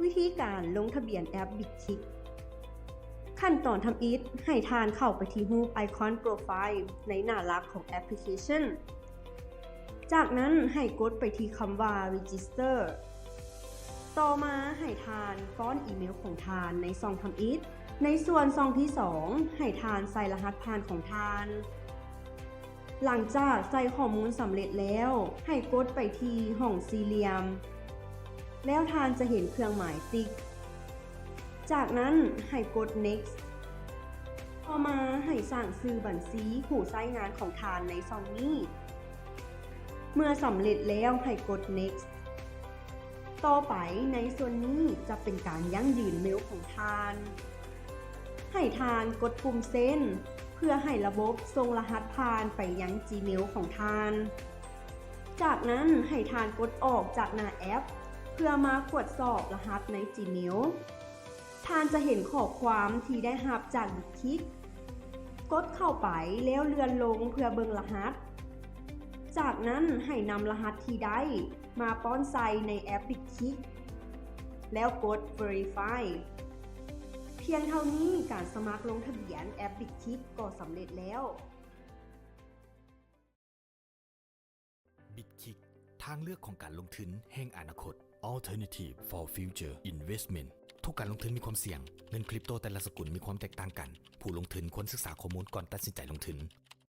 ວິທີການລົງທະບຽນແອັບ Bitkick. ຂັ້ນຕອນທຳອິດ, ໃຫ້ທ່ານເຂົ້າໄປທີ່ຮູບໄອຄອນໂປຣໄຟລ໌ໃນໜ້າຫຼັກຂອງແອັບພລິເຄຊັນ. ຈາກນັ້ນໃຫ້ກົດໄປທີ່ຄຳວ່າ Register. ຕໍ່ມາໃຫ້ທ່ານປ້ອນອີເມວຂອງທ່ານໃນຊ່ອງທຳອິດ. ໃນສ່ວນຊ່ອງທີສອງ ໃຫ້ທ່ານໃສ່ລະຫັດຜ່ານຂອງທ່ານ. ຫຼັງຈາກໃສ່ຂໍ້ມູນສຳເລັດແລ້ວ, ໃຫ້ກົດໄປທີ່ຫ້ອງສີ່ຫຼ່ຽມ, ແລ້ວທ່ານຈະເຫັນເຄື່ອງໝາຍຕິກ. ຈາກນັ້ນໃຫ້ກົດ Next. ຕໍ່ມາໃຫ້ສ້າງຊື່ບັນຊີຜູ້ໃຊ້ງານຂອງທ່ານໃນຊ່ອງນີ້. ເມື່ອສຳເລັດແລ້ວໃຫ້ກົດ Next. ຕໍ່ໄປໃນສ່ວນນີ້ຈະເປັນການຢັ້ງຢືນເມວຂອງທ່ານ. ໃຫ້ທ່ານກົດປຸ່ມ Send ເພື່ອໃຫ້ລະບົບສົ່ງລະຫັດຜ່ານໄປຍັງ Gmail ຂອງທ່ານ. ຈາກນັ້ນໃຫ້ທ່ານກົດອອກຈາກໜ້າແອັບ ເພື່ອມາກວດສອບລະຫັດໃນ Gmail. ທ່ານຈະເຫັນຂໍ້ຄວາມທີ່ໄດ້ຮັບຈາກ Bitkick. ກົດເຂົ້າໄປແລ້ວເລື່ອນລົງເພື່ອເບິ່ງລະຫັດ. ຈາກນັ້ນໃຫ້ນຳລະຫັດທີ່ໄດ້ມາປ້ອນໃສ່ໃນແອັບ Bitkick ແລ້ວກົດ Verify. ພຽງເທົ່ານີ້, ການສະໝັກລົງທະບຽນແອັບ Bitkick ກໍສຳເລັດແລ້ວ. Bitkick ທາງເລືອກຂອງການລົງທຶນແຫ່ງອະນາຄົດ. Alternative for Future Investment. ທຸກການລົງທຶນມີຄວາມສ່ຽງ. ເງິນຄຣິບໂຕແຕ່ລະສະກຸນມີຄວາມແຕກຕ່າງກັນ. ຜູ້ລົງທຶນຄວນສຶກສາຂໍ້ມູນກ່ອນຕັດສິນໃຈລົງທຶນ.